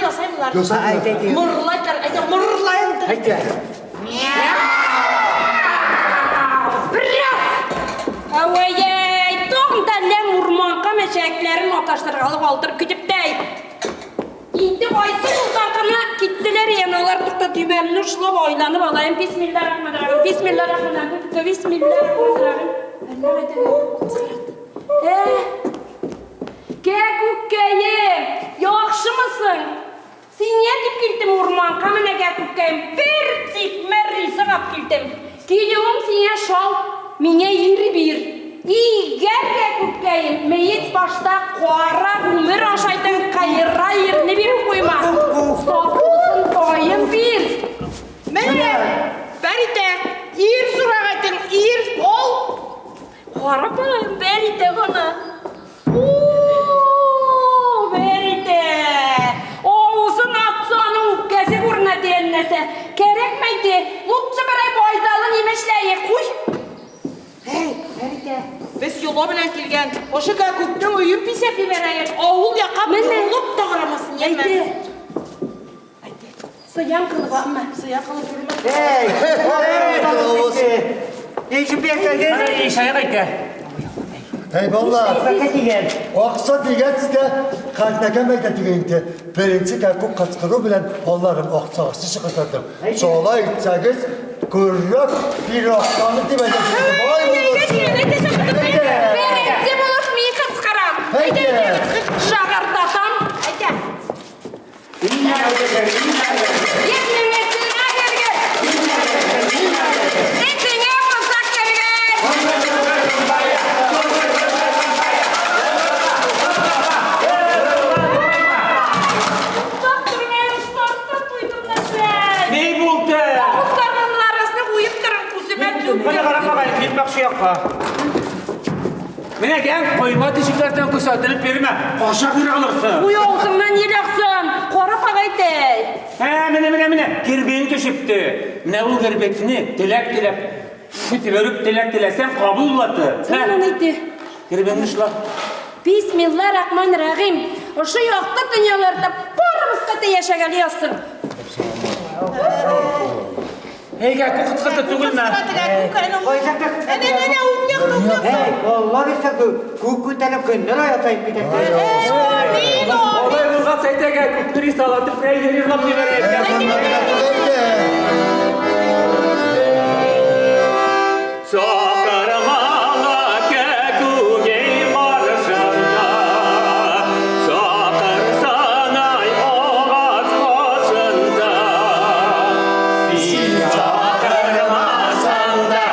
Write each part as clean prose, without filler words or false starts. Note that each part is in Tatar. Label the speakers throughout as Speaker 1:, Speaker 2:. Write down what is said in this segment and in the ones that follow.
Speaker 1: ясаймылар.
Speaker 2: Ясаймылар.
Speaker 3: Әйдә, әйдә.
Speaker 1: Мырлайтар, әйдә, мырлайын.
Speaker 3: Әйдә.
Speaker 4: Брат! Әвәйәй, тагын да ләм урманка мәчәкләрен аташтыргалып алдырып китеп тә. Инде кайсы юлдан гына киттеләр яна алар тукта төймәмне учлап айланып алайым. Бисмилларрахманиррахим. Бисмилларрахманиррахим. Бисмилларрахманиррахим. Әллә әйтә. Э. Кәкүккәем, яхшымысың? Син не дип килдем урманга менә кәкүккәем? Бер тик мәррисең алып килдем. Килүем сиңа шал, миңа ир бир. Игәр кәкүккәем, мейет башта кара гомер ашайтын кайра ирне биреп куйма. Саплысын таем бир.
Speaker 1: Менә, Фәритә, ир сорагайтың, ир, ол.
Speaker 4: Кара балам, Фәритә гына. О, Фәритә! Авызын атса, аның үпкәсе күренә дигән нәрсә. Кәрәкмәйде. Лутчы берәй байдалы нимешләе, куй.
Speaker 1: Эй, Фәритә, без йола белән килгән. Ошо кәкүкнең өен писәп җибәрәйек. Авыл якка
Speaker 4: Менә.
Speaker 1: борылып та карамасын, яме.
Speaker 4: Әйдә. Сыян кылып алма.
Speaker 1: Сыя кылып йөрмә.
Speaker 3: Эй, эй,
Speaker 5: Менә ишаяк әйтә.
Speaker 2: Ey балалар.
Speaker 3: Бәкә дигән.
Speaker 2: Акса дигән сезгә хәзнәгә мәйдә дигән инде. Беренче кәкүк кычкыру белән алларым акчасы чыгардым. Шулай итсәгез, күррәк пирогтаны дип әйтәсез. Бай булырсыз. Әйдә.
Speaker 4: Беренче булып мин кычкырам.
Speaker 2: Әйдә.
Speaker 4: Шагырдатам.
Speaker 1: Әйдә.
Speaker 4: Ертеңе сиңа кергән. Итеңә булса кергән. Туктап тормай, тартып куйдым нәрсә.
Speaker 5: Ни булды?
Speaker 4: Авыз арасына куеп торың, күземә
Speaker 5: Менә
Speaker 4: түгел.
Speaker 5: карап бакай, китмәкче якка. Менә гән койма тишекләрдән күрсәтелеп бирмә. Каша күрә алырсың.
Speaker 4: Куй авызыңнан елаксын. Карап агайтай.
Speaker 5: Ә, менә, менә, менә, кирбен төшепте. Менә ул гербетне теләк теләп, фу, теләк теләсәң кабул булаты.
Speaker 4: Син әйтте.
Speaker 5: Гербенне шула.
Speaker 4: Бисмилла рахман рахим. Ошо якты дөньяларда барыбызга да яшәгән язсын.
Speaker 5: Әйгә, кукыткырты түгелме?
Speaker 1: Әнә, әнә, уң якта, уң якта.
Speaker 3: Эй, Алла бирсә, күк күтәреп көннәр аятайып китә.
Speaker 1: Амин, амин.
Speaker 5: Алай булгач, әйтәгә, күктер салатып, әйдә, йырлап җибәрәйек. Чакырмала кәкүгей каршында, чакырсанай агач башында. Син чакырмасаң да,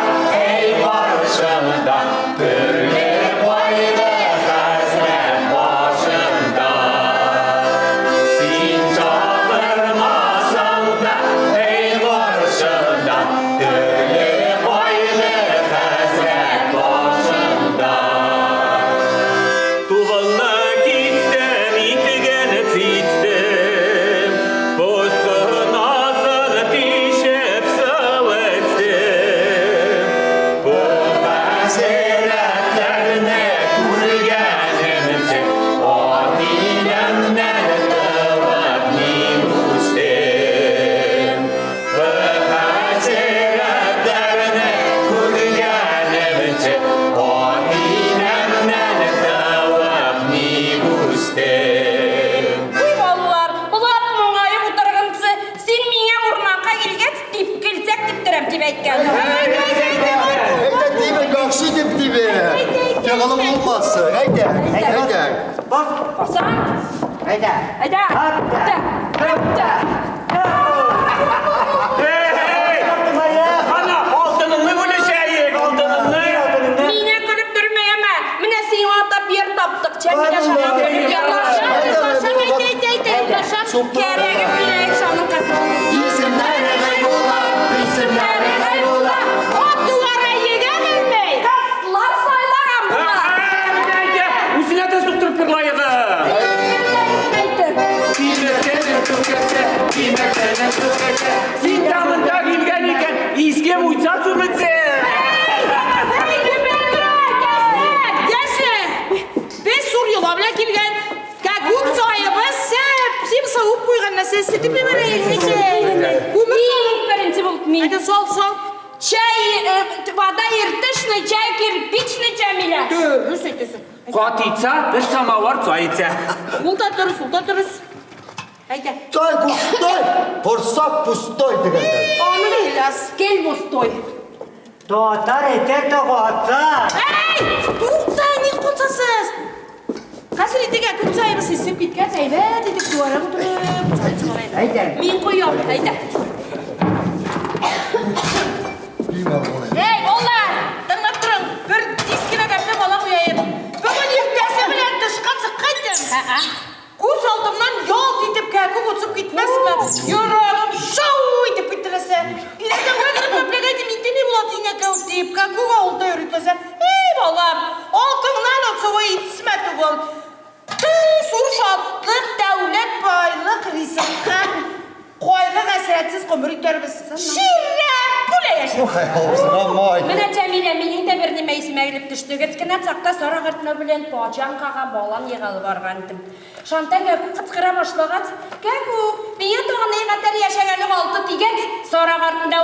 Speaker 5: эй каршымда, төрле кайгы хәсрәт башында. Син чакырмасаң да, эй каршымда, төрле кайгы хәсрәт башында. Тубалны киттем, итеген циттем, Постынасын тишеп сылыттым. Бу хәсрәтләрне күргәнемче, Әтинәмнән туып мин үстем. Бу хәсрәтләрне күргәнемче, Әтинәмнән туып мин үстем.
Speaker 4: Куй балалар, булат моңаеп утыргынчы, син миңа урманга килгәч, дип килсәк дип торам дип әйткән.
Speaker 2: Әйдә диме, яхшы дип диме. Ягылып булмасын. Әйдә, әйдә.
Speaker 3: Бас,
Speaker 4: Басан,
Speaker 3: әйдә.
Speaker 4: әйдә.
Speaker 3: Хапта.
Speaker 4: Хапта.
Speaker 5: Эй! Ана, алтыныңны бүлешәйек, алтыныңны!
Speaker 4: Мине көлеп төрмәйме? Менә сиңа атап ер таптык. Чәмилә шаман көлеп ярлашам, ярлашам, әйдә, әйдә, әйдә, ярлашам. Кәрәгем киләйек шаның кызы.
Speaker 2: Исемнәре Гайбулла,
Speaker 4: Исемнәре Гайбулла. Ат тугара егә белмәй. Кызлар сайлаган була.
Speaker 5: Үзенә дә суктырып берлаегы.
Speaker 4: Әйтте.
Speaker 5: Син тамында килгән икән, иске муйца сүметсе.
Speaker 1: Яшә! Без зур йола белән килгән. Кәкүк саебыз сәп, сип савып куйган.
Speaker 4: мин.
Speaker 1: Әйдә, сал, сал.
Speaker 4: Чәй, вода иртышный, чәй кирпичный, Җәмилә.
Speaker 1: Дөрес әйтәсең.
Speaker 5: Катыйца, бер самовар чай итсә.
Speaker 1: Ул да дөрес, ул да дөрес. Әйдә.
Speaker 2: Чай густой, корсак пустой дигәннәр.
Speaker 4: Аның кел пустой.
Speaker 3: Татар итә тагата.
Speaker 1: Әй, тукта, ни кутсасыз? Хәзер итегә күп чаебыз исеп киткәч, әйбәт итеп туарып утырып, чай чыгарайык.
Speaker 3: Әйдә.
Speaker 4: Мин куям, әйдә.
Speaker 2: Димә болай.
Speaker 4: Эй, балалар!
Speaker 1: Тыңлап торың, бер тиз генә гәпне бала куяйым. Бүген иртәсе белән тышка чыккайдым. Күз алдымнан ялт итеп кәкүк очып китмәсме? Йөрәгем шау итеп киттерәсә. Иләтән кайгырып гәпләгәйдем, инде ни була тинәкәү дип, кәкүк авылда йөритләсә. Эй, балам, алтыңнан очуы итсмә түгел. Тын зур шатлык, дәүләт, байлык, ризыкка кайгы хәсрәтсез гомер итәрбез. Ширәп бүлә яшәр.
Speaker 2: Ой, авызыңа май.
Speaker 4: Менә Җәмилә, минем дә бер нимә исемә килеп төште. Кечкенә чакта Сара картына белән пачанкага балан егалы барган идем. Шанта кәкүк кычкыра башлагач, кәкүк, миңа тагын ни кадәр яшәгәне калды дигәч, Сара картына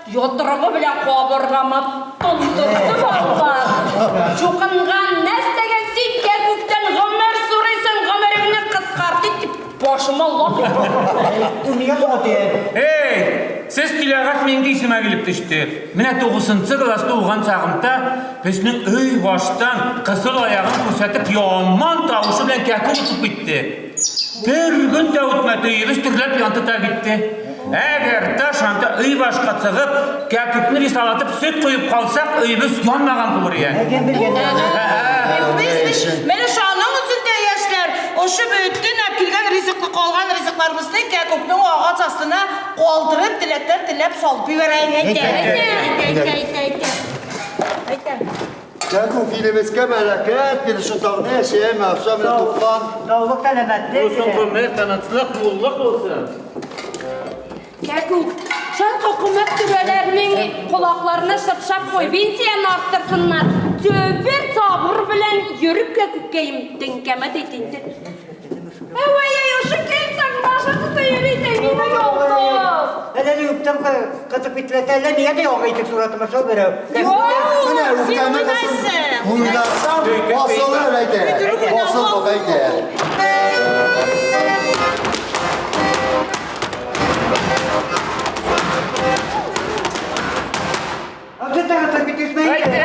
Speaker 4: йодрыгы белән кабыргама тондырды балалар. Чукынган нәрсәгә син кәкүктән гомер сорыйсың, гомереңне кыскарт дип башыма лап итте.
Speaker 3: Нигә тагаты?
Speaker 5: Эй, сез сөйләгәч минем дә исемә килеп төште. Менә 9 класста укыган чагымда безнең өй баштан кызыл аягын күрсәтеп яман тавышы белән кәкүк очып китте. Бер көн дә үтмәде, өебез төрләп янды та китте. Әгәр дә шанта өй башка чыгып, кәкүкне рисалатып сөт куеп калсак, өебез янмаган булыр икән.
Speaker 3: Кем белгән?
Speaker 1: Без менә шаның өчен дә яшьләр, ошо бөтен әп килгән ризыклы калган ризыкларыбызны кәкүкнең агач астына калдырып, теләкләр теләп салып җибәрәйек.
Speaker 4: Әйтә, әйтә, әйтә, әйтә. Әйтә.
Speaker 2: Кәкүк илебезгә бәрәкәт бирсен, тагын яшәйме, акча белән туплан.
Speaker 3: Саулык, сәламәтлек.
Speaker 5: Булсын гомер, тынычлык, муллык булсын.
Speaker 4: Кәкүк, шул хөкүмәт түрәләренең колакларына шыпшап куй, пенсияне арттырсыннар. Төбер табыр белән йөреп кәкүккәем теңкәмә диде инде. Әвәй, әй, ошо килсәң, башы тотып йөри дә, мине ялгыз.
Speaker 3: Әллә ни үптем кызып китләсә, әллә нигә дә яңа итеп суратыма шул берәү.
Speaker 4: Юк,
Speaker 2: Менә
Speaker 1: син
Speaker 2: үткәнне кызым.
Speaker 1: уйнайсың.
Speaker 2: Уйнасам, басылыр әйтә. Басылмак әйтә.
Speaker 3: Абзый тагы китмәй.
Speaker 5: Әйтә!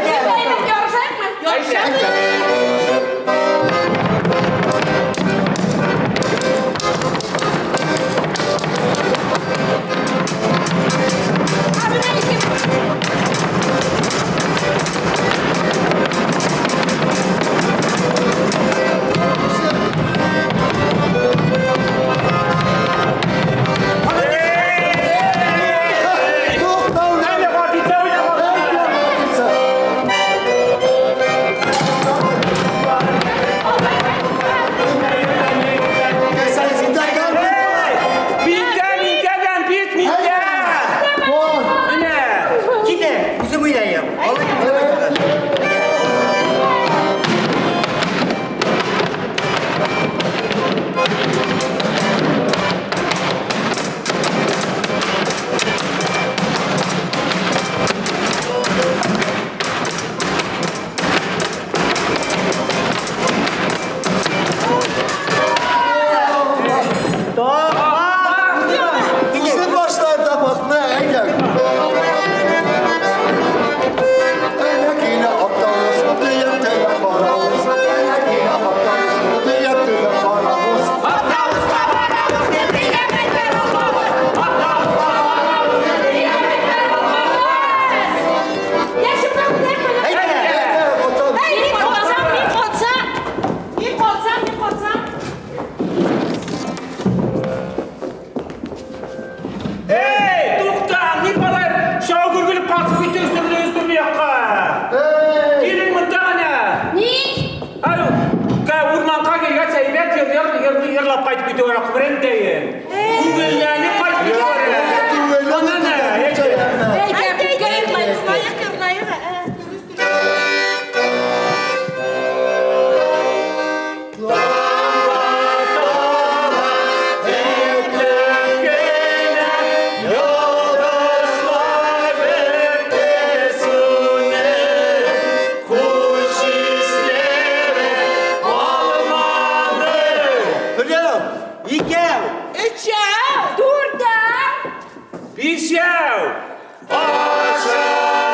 Speaker 4: Без әйбәт ярышайыкмы?
Speaker 5: Әйтә!
Speaker 4: Ә менә ике.
Speaker 6: Ачы!